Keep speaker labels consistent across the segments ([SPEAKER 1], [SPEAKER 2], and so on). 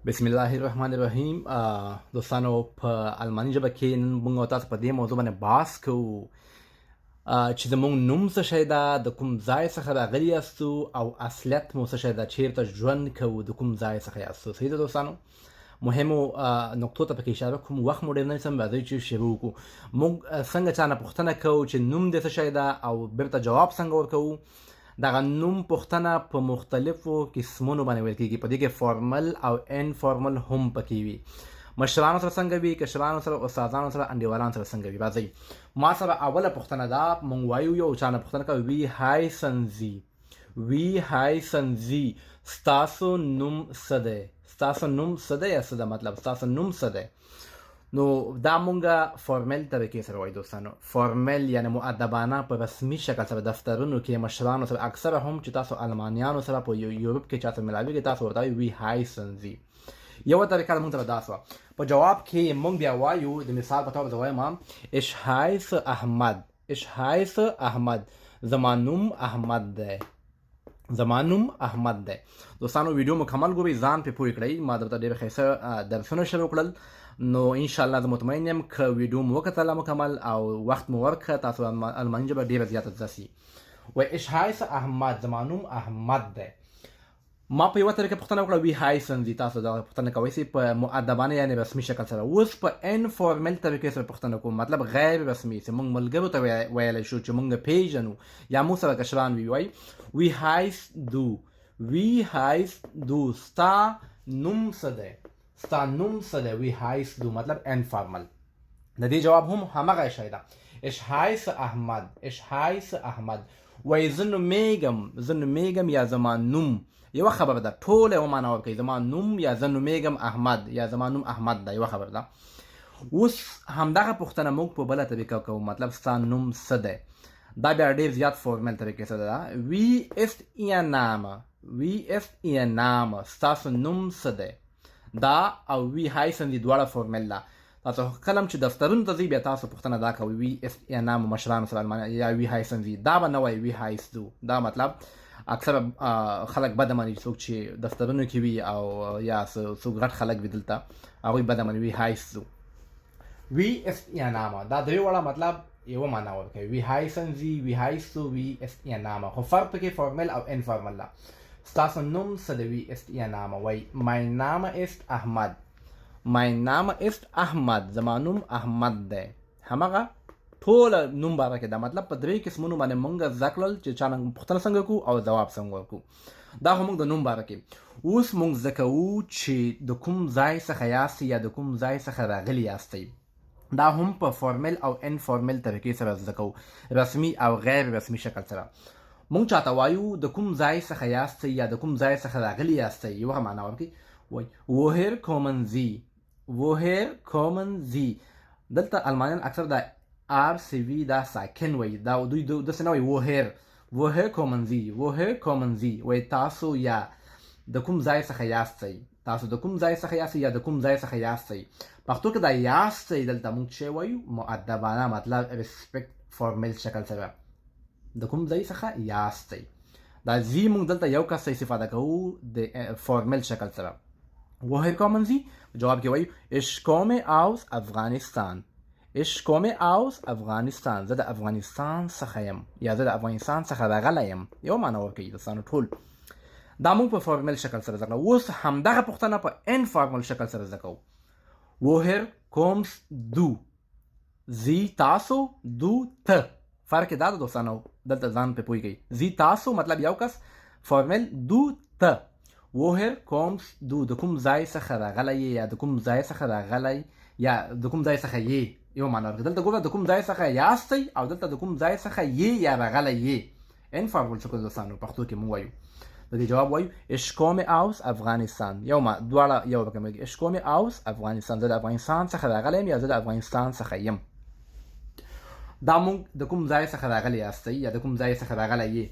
[SPEAKER 1] بسم الله الرحمن الرحیم. دوستانو، په الماني ژبه کې نن موږ تاسو په دې موضوع باندې بحث کوو چې زموږ نوم څه شی ده، د کوم ځای څخه راغلي یاستو او اصلیت مو څه شی ده، چیرته ژوند کوو، د کوم ځای څخه یاستو. صحیح ده دوستانو، مهمو نقطو ته پکې اشاره کوم، وخت مو ډېر نه نیسم. راځئ چې شروع وکړو. موږ څنګه چا نه پوښتنه کوو چې نوم دې څه شی ده او بیرته جواب څنګه ورکوو؟ دغه نوم پوښتنه په مختلفو قسمونو باندې ویل کیږي. په دې کې فورمل او انفورمل هم پکې وي. مشرانو سره څنګه وي، کشرانو سره، استادانو سره، انډیوالانو سره څنګه وي؟ راځئ، ما سره اوله پوښتنه ده. مونږ وایو، یو چا نه پوښتنه کوو: Wie heißen Sie؟ Wie heißen Sie؟ ستاسو نوم څه دی؟ ستاسو نوم څه دی یا څه ده؟ مطلب ستاسو نوم څه دی؟ نو دا مونږه فورمل طریقې سره وایو دوستانو. فورمل یعنی مؤدبانه، په رسمي شکل سره، دفترونو کې مشرانو سره. اکثره هم چې تاسو المانیانو سره په یورپ کې چا سره ملاویږئ، تاسو ورته وایي Wie heißen Sie. یوه طریقه مونږ سره دا سوه. په جواب کې مونږ بیا وایو، د مثال په توګه زه وایم: Ich heiße Ahmad. Ich heiße Ahmad. زما نوم احمد دی. زما نوم احمد دی. دوستانو، ویډیو مکمل ګورئ، ځان پې پوه کړئ. ما درته ډېر ښایسته درسونه شروع کړل، نو ان شاء الله زه مطمئن یم که ویډیو مو وکتله مکمل او وخت مو ورکړه، تاسو الماني ژبه ډېره زیاته زده سي. وای Ich heiße Ahmad، زما نوم احمد دی. ما په یوه طریقه پوښتنه وکړه: Wie heißen Sie. تاسو دا پوښتنه کوئ سي په مؤدبانه یعنی رسمي شکل سره. اوس په انفورمل طریقې سره پوښتنه کوم، مطلب غیر رسمي، چې موږ ملګرو ته ویلی شو چې موږ پیژنو یا موږ سره کشران وي. وای Wie heißt du؟ Wie heißt du؟ ستا نوم څه دی؟ ستا نوم څه دی؟ Wie heißt du؟ مطلب انفارمل. د دې جواب هم همغه شی ده: Ich heiße Ahmad. Ich heiße Ahmad. وای زه نومېږم، زه نومېږم یا زما نوم، یوه خبره ده، ټوله یوه معنا ورکوي. زما نوم یا زه نومېږم احمد یا زما نوم احمد ده، یوه خبره ده. اوس همدغه پوښتنه موږ په بله طریقه کوو، مطلب ستا نوم څه دی. دا بیا ډېر زیات فورمل طریقې سره ده: Wie ist Ihr Name؟ Wie ist Ihr Name؟ ستاسو نوم څه دی؟ دا او Wie heißen Sie دواړه فورمل ده. تاسو کله چې دفترونو ته ځئ، بیا تاسو پوښتنه دا کوئ: Wie ist Ihr Name؟ مشرانو سره المانیا یا Wie heißen Sie. دا به نه وایي Wie heißt du. دا مطلب اکثره خلک بده مني، څوک چې دفترونو کې وي او یا څوک غټ خلک وي دلته، هغوی بده مني Wie heißt du. Wie ist Ihr Name؟ دا درې واړه مطلب یوه معنا ورکوي: Wie heißen Sie، Wie heißt du، Wie ist Ihr Name. خو فرق پکې فورمل او انفارمل ده. ستاسو نوم څه دی؟ Wie ist Ihr Name؟ وای Mein Name ist Ahmad. Mein Name ist Ahmad. زما نوم احمد دی. همغه ټوله نوم باره کې ده. مطلب په درې قسمونو باندې مونږ زده کړل چې چا نه پوښتنه څنګه کوو او ځواب څنګه ورکوو. دا خو مونږ د نوم باره کې. اوس مونږ زده کوو چې د کوم ځای څخه یاستئ یا د کوم ځای څخه راغلي یاستئ. دا هم په فورمل او انفورمل طریقې سره زده کوو، رسمي او غیر رسمي شکل سره. مونږ چاته وایو د کوم ځای څخه یاستئ یا د کوم ځای څخه راغلي یاستئ، یوه معنا ورکوي. وای Woher kommen Sie؟ Woher kommen Sie؟ دلته المانیان اکثر دا R C V دا ساکن وایي. دا دوی داسې نه وایي woher. Woher kommen Sie؟ Woher kommen Sie؟ وایي تاسو یا د کوم ځای څخه یاستئ؟ تاسو د کوم ځای څخه یاستئ یا د کوم ځای څخه یاستئ؟ پښتو کې دا یاستئ دلته موږ چې وایو مؤدبانه، مطلب respect فورمل شکل سره، د کوم ځای څخه یاستئ. دا Sie موږ دلته یو کس ته استفاده کوو د فورمل شکل سره. Woher kommen Sie؟ جواب کې وایو: Ich komme aus Afghanistan. Ich komme aus Afghanistan. زه د افغانستان څخه یم یا زه د افغانستان څخه راغلی یم، یو معنا ورکوي دوستانو ټول. دا موږ په فورمل شکل سره زده کړو. اوس همدغه پوښتنه په انفارمل شکل سره زده کوو. Woher kommst du؟ Sie تاسو، du ته. فرق دا ده دوستانو، دلته ځان په پوه کړئ. Sie تاسو، مطلب یو کس فورمل، du ته. Woher kommst du؟ د کوم ځای څخه راغلی یې یا د کوم ځای څخه راغلی یا د کوم ځای څخه یې، یو معنا ورکوي. دلته ګوره، د کوم ځای څخه یاستئ او دلته د کوم ځای څخه یې یا راغلی یې، انفارمل شکل. دوستانو، پښتو کې مونږ وایو، د دې جواب وایو: Ich komme aus Afghanistan. یو ما دواړه یو رقم. Ich komme aus Afghanistan. زه د افغانستان څخه راغلی یم یا زه د افغانستان څخه یم. دا مونږ د کوم ځای څخه راغلی یاستئ یا د کوم ځای څخه راغلی یې.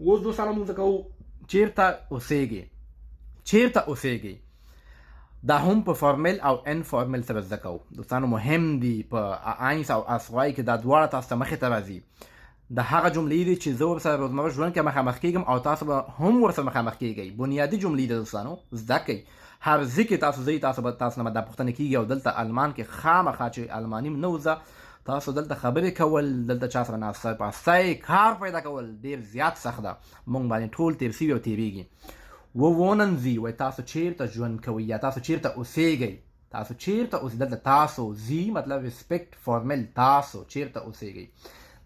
[SPEAKER 1] اوس دوستانو، مونږ کوو چیرته اوسېږئ؟ چیرته اوسېږئ؟ دا هم په فورمل او انفورمل سره زده کوو دوستانو. مهم دي، په A eins او A zwei کې دا دواړه تاسو ته مخې ته راځي. دا هغه جملې دي چې زه ورسره روزمره ژوند کې مخامخ کیږم او تاسو به هم ورسره مخامخ کیږئ. بنیادي جملې دي دوستانو، زده کړئ. هر ځای کې تاسو ځئ، تاسو به تاسو نه دا پوښتنه کیږي. او دلته آلمان کې خامخا چې آلماني نه وځه، تاسو دلته خبرې کول، دلته چا سره ناسته پاسته، کار پیدا کول ډیر زیات سخت ده. مونږ باندې ټول تیر سوي او تیریږي. Wo wohnen Sie؟ وای تاسو چیرته ژوند کوئ یا تاسو چیرته اوسیږئ؟ تاسو چیرته اوسئ؟ دلته تاسو، Sie مطلب Respekt formell، تاسو چیرته اوسیږئ؟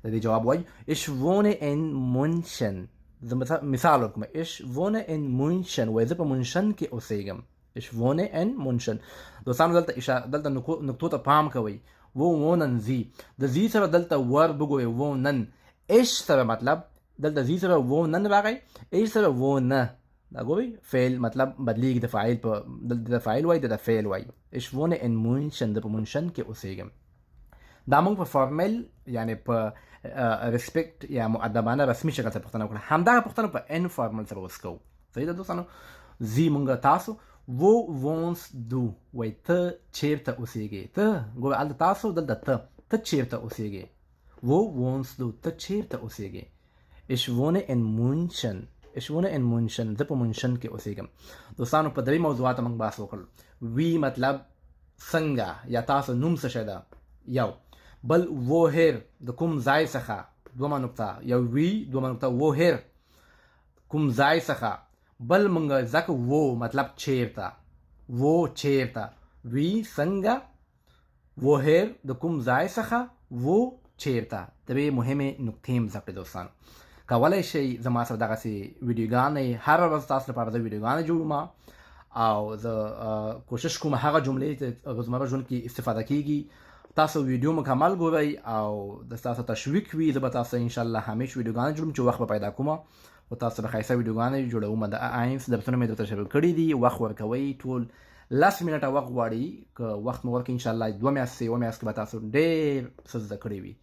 [SPEAKER 1] د دې جواب وایي Ich wohne in München. زه مثال ورکوم، Ich wohne in München، وایي زه په مونشن کې اوسیږم. Ich wohne in München. دوستانو، دلته دلته نقطو ته پام کوئ. Wo wohnen Sie، د Sie سره دلته Verb وګورئ، wohnen. Ich سره مطلب دلته Sie سره wohnen راغی، ich سره wohne. دا ګورئ، فعل مطلب بدلیږي د فاعل په، دلته د فاعل وای، د فعل وای. Ich wohne in München، زه په مونشن کې اوسیږم. دا موږ په formell یعنی په Respekt یا مؤدبانه رسمي شکل سره پوښتنه وکړه. همدغه پوښتنه په informell سره اوس کوو. صحیح ده دوستانو؟ Sie مونږ تاسو. Wo wohnst du؟ وای ته چیرته اوسیږې؟ ته ګوره، هلته تاسو، دلته ته. ته چیرته اوسیږې؟ Wo wohnst du؟ ته چیرته اوسیږې؟ Ich wohne in München. Ich wohne in München، زه په مونشن کې اوسیږم. دوستانو، په درې موضوعاتو موږ بحث وکړ. Wie مطلب څنګه یا تاسو نوم څه شی ده، یو. بل woher د کوم ځای څخه، دومه نقطه. یو wie، دومه نقطه، woher کوم ځای څخه. بل مونږ ځکه wo مطلب چیرته، wo چیرته، wie څنګه، woher د کوم ځای څخه، wo چیرته. درې مهمې نقطې هم زده کړې دوستانو. کولی شئ زما سره دغسې ویډیوګانې، هره ورځ تاسو لپاره زه ویډیوګانې جوړوم او زه کوشش کوم هغه جملې چې روزمره ژوند کې استفاده کیږي. تاسو ویډیو مکمل ګورئ او د تاسو تشویق وي، زه به تاسو ان شاء الله همیش ویډیوګانې جوړوم چې وخت به پیدا کوم او تاسو به ښایسته ویډیوګانې جوړوم. د eins درسونه مې درته شروع کړي دي. وخت ورکوئ، ټول 10 منټه وخت غواړي. که وخت مو ورکړئ، ان شاء الله 2 میاشتې، یوه میاشت کې به تاسو ډېر څه زده کړي وي.